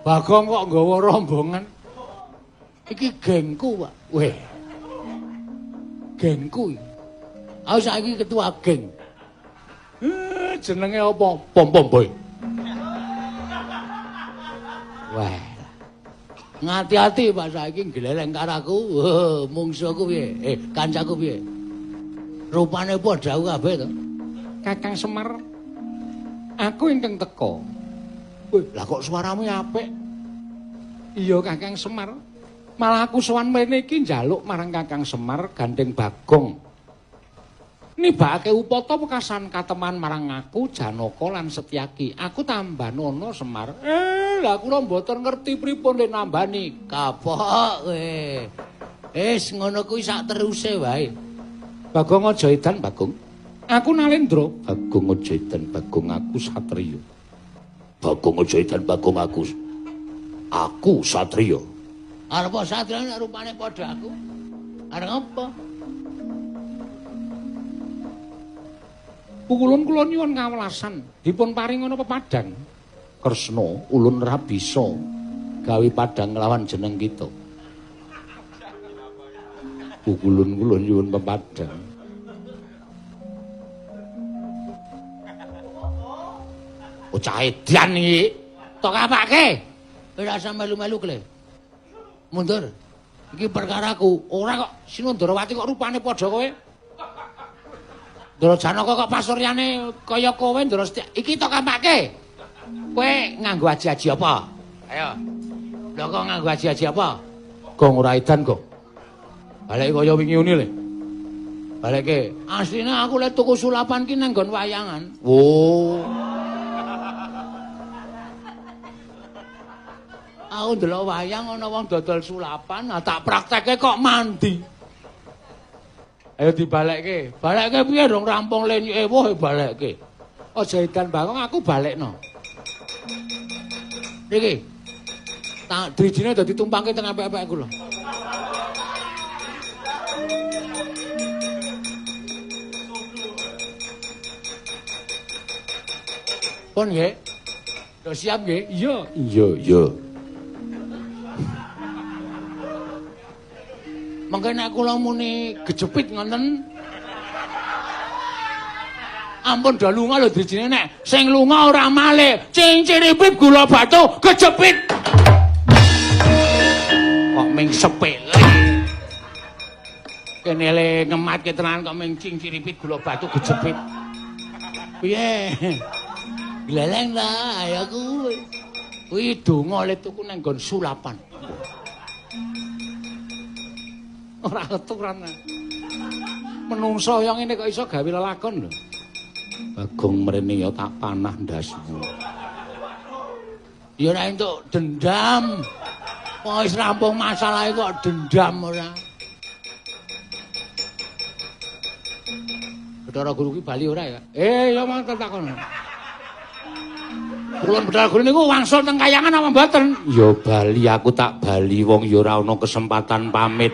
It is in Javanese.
Bagong kok nggawa rombongan. Iki gengku, Pak. Weh. Gengku iki. Aku saiki ketua geng. Jenenge apa? Pom-pom boy. Wah. Ngati-ati Pak saiki gleleng karo aku. Mungsuhku piye? Kancaku piye? Rupane padha aku kabeh to. Kakang Semar, aku ingkang teka. Wih, lah kok suaramu apik? Iya Kakang Semar. Malah aku sowan mrene iki njaluk marang Kakang Semar gandeng Bagong. Nibakake upata wekasan kateman marang aku Janaka lan Setyaki. Aku tambanono Semar. Lah kula mboten ngerti pripun le nambani. Kapok kowe. Wis ngono kuwi sak teruse wae. Bagong aja edan Bagong. Aku Nalendra. Bagong aja edan Bagong, aku satriya. Bagong aja edan Bagong, aku satriya. Arep satriya nek rupane padha aku. Arep apa? Pukulun kula nyuwun kawelasan, dipun paringono pepadang. Kresna, ulun ra bisa gawe padang nglawan jeneng kita. Pukulun kula nyuwun pepadang. Bocah edan iki, tok apake? Ora usah melu-melu kle. Mundur. Iki perkaraku. Ora kok Sinundarawati kok rupane padha kowe. Ndara Janaka kok pasuryane kaya kowe Ndara Setya. Iki tok apake? Kowe nganggo aji-aji apa? Ayo. Lho kok nganggo aji-aji apa? Gong ora edan, Gong. Baleke kaya wingi uni le. Baleke. Asline aku le tuku sulapan ki nang nggon wayangan. Oh. Aku ndelok wayang ana wong dodol sulapan, nah tak praktekke kok mandi. Ayo dibalekke. Balekke piye dong rampung le ewuh balekke. Aja edan Bagong, aku balekno. Niki. Tak drijine dadi tumpangke teng apik-apik aku lho. Pun nggih. Do siap nggih? Iya. Iya, iya. Mengke nek kula muni gejepit ngoten. Ampun do lunga lho drijine nek sing lunga ora malih. Cinciripip gula batu gejepit. Kok ming sepele. Kene le ngematke tenan kok ming cinciripit gula batu gejepit. Piye? Gleleng ta ayo kuwi. Kuwi donga le tuku nang nggon sulapan. Ora keturan. Menungso yang ngene kok iso gawe lelakon lho. Bagong mrene ya tak panah ndasmu. Ya ora entuk dendam. Wong wis rampung masalahe kok dendam ora. Bathara Guru ki bali ora ya? Ya mong takon. Kulon Bathara Guru niku wangsul teng kayangan apa mboten? Ya bali, aku tak bali wong ya ora ana kesempatan pamit.